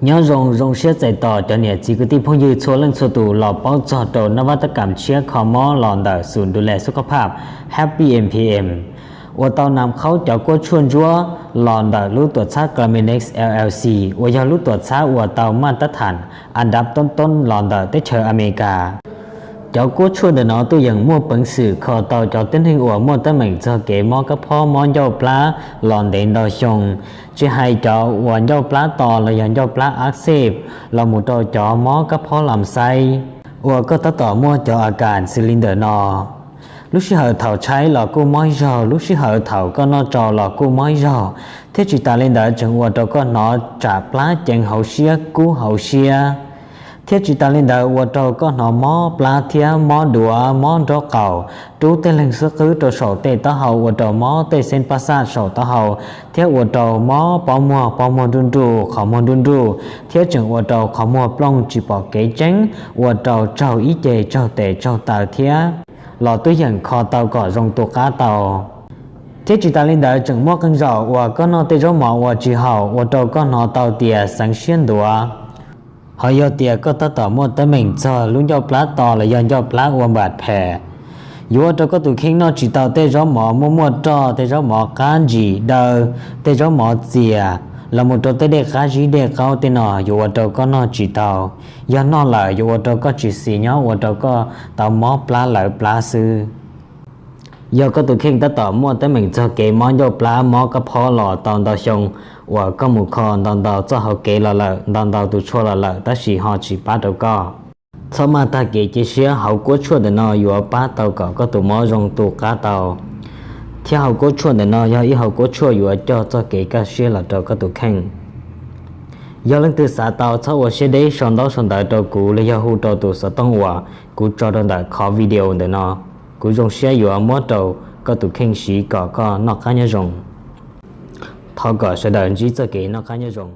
Nyob zoo, zoo siab txais tos cov niam txiv kwv tij phooj ywg txhua leej txhua tus los paub txog rau nab vaj tab kam tshiab kho mob los ntawm xum du le xub kho phaj Happy M P M uas tau nam khaub cov kuab tshuaj ntsuab los ntawm lub tuam txhab Claminex L L C uas yog lub tuam txhab uas tau maj tab thas an dab toob toob los ntawm teb chaws Amelikas. Cov kuab tshuaj ntawm no tuaj yeem muaj peev xwm kho tau cov tib neeg uas muaj teeb meem txog kev mob kab phob mob ncauj plab los ntev ntau xyoo, tsis hais cov uas ncauj plab to los yog ncauj plab ab xej los mus rau cov mob kab phob lam xaib uas koj tab tom muaj cov a kas xws li ntawm no. Lub sij hawm thaum tshaib los kuj mob ib zaug, lub sij hawm thaum koj noj tsau los kuj mob ib zaug, thiab tsis tas li ntawd tseem ua rau koj hnov tsam plab ceev hauv siab kub hauv siab. Thiab tsis tas li ntawd ua rau koj hnov mob plab thiab mob duav mob nraub qaum, rub tej leeg xub qwb rau saum tej taub hau ua rau mob tej xeeb pab xaj saum taub hau, thiab ua rau mob pob muag, pob muag nruj nruj, qhov muag nruj nruj, thiab tseem ua rau qhov muag plooj tsis pom kev tseeb, ua rau tsaug ib ce tsaug tes tsaug taw thiab los twb yeem kho tau kom zoo tu qab tau. Thiab tsis tas li ntawd tseem muaj qee zaum uas koj noj tej zaub mov uas tsis haum ua rau koj hnov tau tias xeev siab ntuav. Ho yog tias koj tab tom muaj teeb meem txog lub ncauj plab to los yog ncauj plab ua npam phem, yuav ua rau koj tus kheej noj tsis tau tej zaub mov muaj muaj roj, tej zaub mov qab ntsim daw, tej zaub mov txias, los mus rau tej dej qab zib dej qaub tej no yuav ua rau koj noj tsis tau. Yog noj lawm yuav ua rau koj tsis xis nyob, ua rau koj tau mob plab lawv plab xwb. Yog koj tus kheej tab tom muaj teeb meem txog kev mob ncauj plab mob kab phob los tau ntau xyoo, uas koj mus kho ntau ntau txoj hauv kev los lawm, ntau ntau tus tshuaj los lawm tab sis ho tsis pab rau koj, txhob maj tag kev cia siab, hauv kuab tshuaj ntawm no yuav pab tau kom koj tus mob zoo tu qab tau. Thiab hauv kuab tshuaj ntawm no yog ib hauv kuab tshuaj yuav coj txoj kev kaj siab los rau koj tus kheej. Yog leej twg xav tau txhob ua siab deb sau ntaub sau ntawv rau kuv los yog hu rau tus xov tooj uas kuv tso rau ntawm qhov video ntawm no. Kuv zoo siab yuav muab rau koj tus kheej siv kom koj noj qab nyob zoo. Thov kom sawv daws ntsib txoj kev noj qab nyob zoo.